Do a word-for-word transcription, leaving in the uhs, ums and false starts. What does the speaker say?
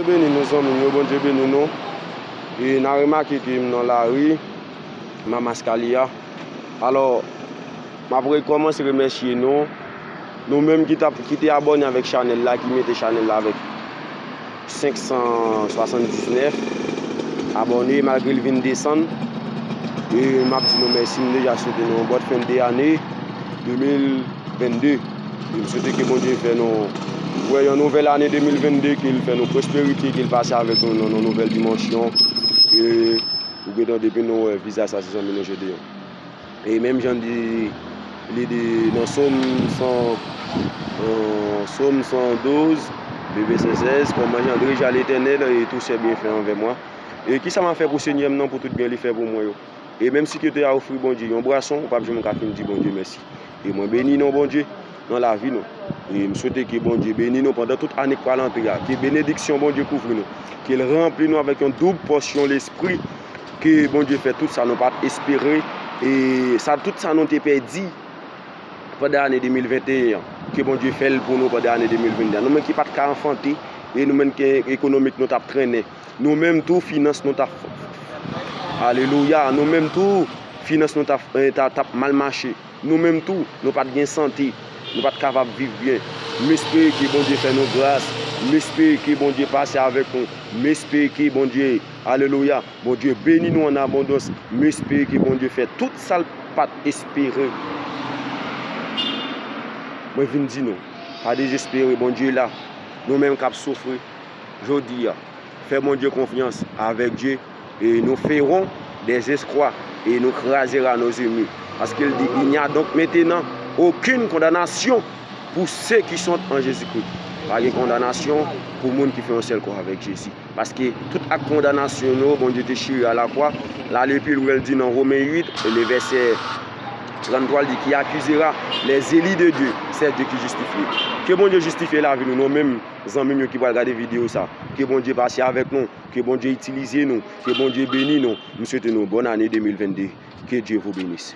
Beni nou, zanmi m yo, Bondye beni nou. E n a remake ke m nan lari, m a Maskaliya. Alò, m ap rekòmanse remèsye nou, nou menm ki t ap, ki te abòne avèk chanèl la, ki mete chanèl la avèk senk san swasanndiznèf abòne, malgre l vin desann. E m ap di nou mèsi, m deja swete nou yon bòn fen de ane de mil vennde. E m swete ke Bondye fè nou wè yon nouvèl ane de mil vennde, ke l fè nou pwosperite, ke l pase avèk nou nan yon nouvèl dimansyon. E ou gentan depi nou wè vizaj sa, se zanmi nou Jedeon. E menm jan di, li di nan Sòm san, euh, Sòm san douz, le vèsè sèz, comment j'ai engrangé à l'Éternel et tous ses bienfaits envers moi. E kisa m ap fè pou Senyè m nan, pou tout byen li fè pou mwen yo? E menm si ke te a ofri Bondye yon bwason, ou p ap janm ka fin di Bondye mèsi. E mwen beni non Bondye nan lavi nou. E m swete ke Bondye beni nou pandan tout ane k pral antre a. Ke benediksyon Bondye kouvri nou. Ke l ranpli nou avèk yon doub pòsyon lespri. Ke Bondye fè tout sa nou pa t espere. E sa, tout sa nou te pèdi pandan ane de mil venteyen an. Ke Bondye fè l pou nou pandan ane de mil vennde a. Nou menm ki pa t ka anfante, e nou menm ke ekonomik nou t ap trennen. Nou menm tou, finans nou t ap, alelouya, nou menm tou, finans nou t ap, eh, t ap, t ap mal mache. Nou menm tou, nou pa t gen sante. Nou pa t kapab viv byen. M espere ke Bondye fè nou gras. M espere ke Bondye pase avèk nou. M espere ke Bondye, alelouya, Bondye beni nou an abondans. M espere ke Bondye fè tout sa l pa t espere. Mwen vin di nou, pa dezespere, Bondye la. Nou menm k ap soufri jodi a, fè Bondye konfyans. Avec Dieu, et nous ferons des exploits, et nous craserons nos ennemis. Paske l di, il n'y a donc maintenant aucune condamnation pour ceux qui sont en Jésus-Christ. Pa gen kondanasyon pou moun ki fè yon sèl kò avèk Jezi. Paske tout ak kondanasyon nou, Bondye te chire a lakwa. L ale pi lwen, l di nan Women uit, le vèsè tranntwa, l di, qui accusera les élus de Dieu? C'est Dieu qui justifie. Ke Bondye jistifye lavi nou, nou menm, zanmi m yo ki pral gade videyo sa. Ke Bondye pase avèk nou, ke Bondye itilize nou, ke Bondye beni nou. M swete nou bòn ane de mil vennde. Que Dieu vous bénisse.